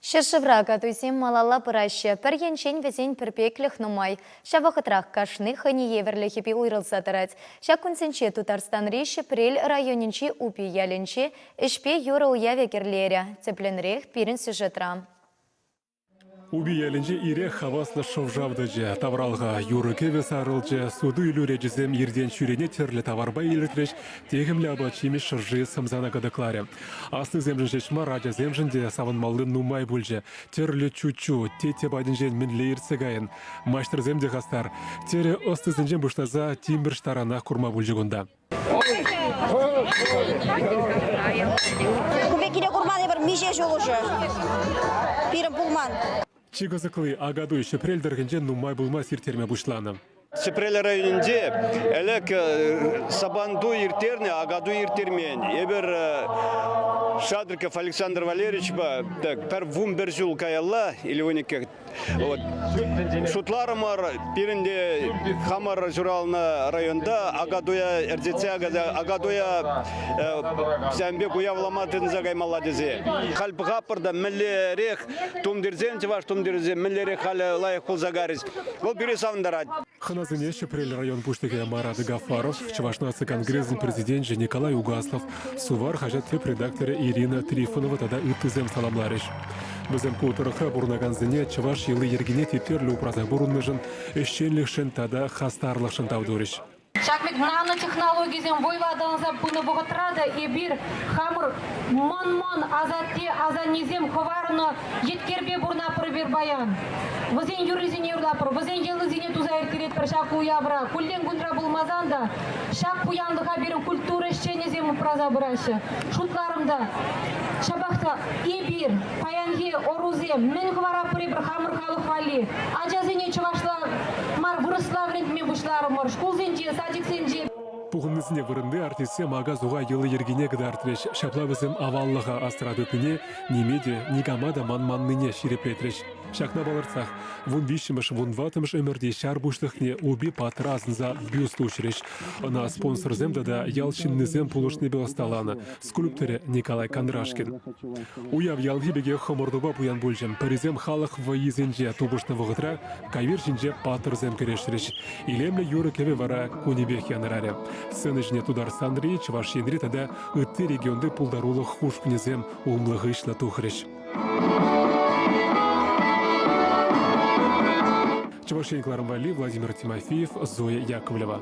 Ҫӗршывра катусем малалла пыраҫҫӗ. Пӗр енчен вӗсен пӗрпеклӗх нумай. Ҫав вӑхӑтрах кашни хӑйне евӗрлӗхӗпе уйрӑлса тӑрать. Ҫак кунсенче Тутарстанри Ҫӗпрел районӗнчи Упи ялӗнче ӗҫпе юрӑ уявӗ кӗрлерӗ. Тӗплӗнрех пирӗн сюжетра. Упи ялӗнче ирех хаваслӑ шӑв-шав тӑчӗ. Тавралӑха юрӑ-кӗвӗ сарӑлчӗ, суту-илӳ речӗсем иртен-ҫӳрене тӗрлӗ таварпа илӗртрӗҫ, техӗмлӗ апат-ҫимӗҫ шӑрши сӑмсана кӑтӑкларӗ. Аслисемшӗн ҫеҫ мар, ачасемшӗн те савӑнмалли нумай пулчӗ. Тӗрлӗ чуччу, тетте патӗнчен мӗнле иртсе кайӑн. Маҫтӑрсем те хастар. Тӗрӗ ӑстисенчен пуҫласа тимӗрҫ таранах курма пулчӗ кунта. Ку пеккине курман эпир миҫе ҫул уже. Пирӗн пулман. Чи кӑсӑкли Акатуй Ҫӗпрел тӑрӑхӗнче нумай пулмасть ирттерме пуҫланӑ. Ҫӗпрел районӗнче ӗлӗк Сабантуй ирттернӗ, Акатуй ирттермен. Эпир Шадриков Александр Валерьевичпа пӗр 11 ҫул каялла или 12 вот, шутларӑмӑр, пирӗн те хамӑр ҫуралнӑ районта Акатуя ӗрчетсе Акатуя ҫавӑн пек уявлама тытӑнса каймалла тесе. Халь пӑхатпӑр та мӗнлерех тумтирсем, чӑваш тумтирӗсем мӗнлерех халӗ лайӑх пулса карӗҫ. Вӑл пире савӑнтарать. Хӑнасене Ҫӗпрел район пуҫлӑхӗ Марат Гафаров, Чӑваш наци конгресӗн президенчӗ Николай Угаслов, Сувар хаҫат тӗп редакторӗ Ирина Трифонова тата ыттисем саламларӗҫ. Вӗсем ку тӑрӑхра пурӑнакансене чӑваш йӑли-йӗркине типтерлӗ упраса пурӑннӑшӑн, ӗҫченлӗхшӗн тата хастарлӑхшӑн тав турӗҫ. Ҫак пек нанотехнологисем вӑйлӑ аталанса пынӑ вӑхӑтра та эпир хамӑр мӑн-мӑн асатте-асаннесем хӑварнӑ еткерпе пурӑнатпӑр эпир паян. Вӗсен юррисене юрлатпӑр, вӗсен йӑлисене туса ирттеретпӗр ҫак уявра. Куллен-кунра пулмасан та ҫак пуянлӑха пирӗн культура ӗҫченӗсем упраса пыраҫҫӗ. Шутларӑм та, ҫапах та эпир, паянхи ӑрусем, мӗн хӑваратпӑр эпир хамӑр халӑх валли? Ачасене чӑвашла мар, вырӑсла вӗрентме пуҫларӑмӑр шкулсенче, садиксенче. Пухӑннисене вырӑнти артистсем ака-суха йӑли-йӗркине кӑтартрӗҫ. Ҫапла вӗсем аваллӑха асра тытнине, ниме те, никама та манманнине ҫирӗплетрӗҫ. Ҫакна палӑртсах 13-мӗш, 14-мӗш ӗмӗрти ҫар пуҫлӑхне Упи паттӑра асӑнса бюст уҫрӗҫ. Ӑна спонсорсем тата ял ҫыннисем пулӑшнипе ӑсталанӑ скульпторӗ Николай Кондрашкин. Уяв ялхи пекех ӑмӑртупа пуян пулчӗ. Пӗрисем халӑх вӑййисенче тупӑшнӑ вӑхӑтра кавир ҫинче паттӑрсем кӗрешрӗҫ. Илемлӗ юрӑ-кӗвӗ вара кунӗпех янӑрарӗ. Сцена ҫине Тутарстанри, Чӑваш Енри тата ытти регионти пултарулӑх ушкӑнӗсем умлӑ-хыҫлӑ тухрӗҫ. Чӑваш Ен кӑларӑм валли Владимир Тимофеев, Зоя Яковлева.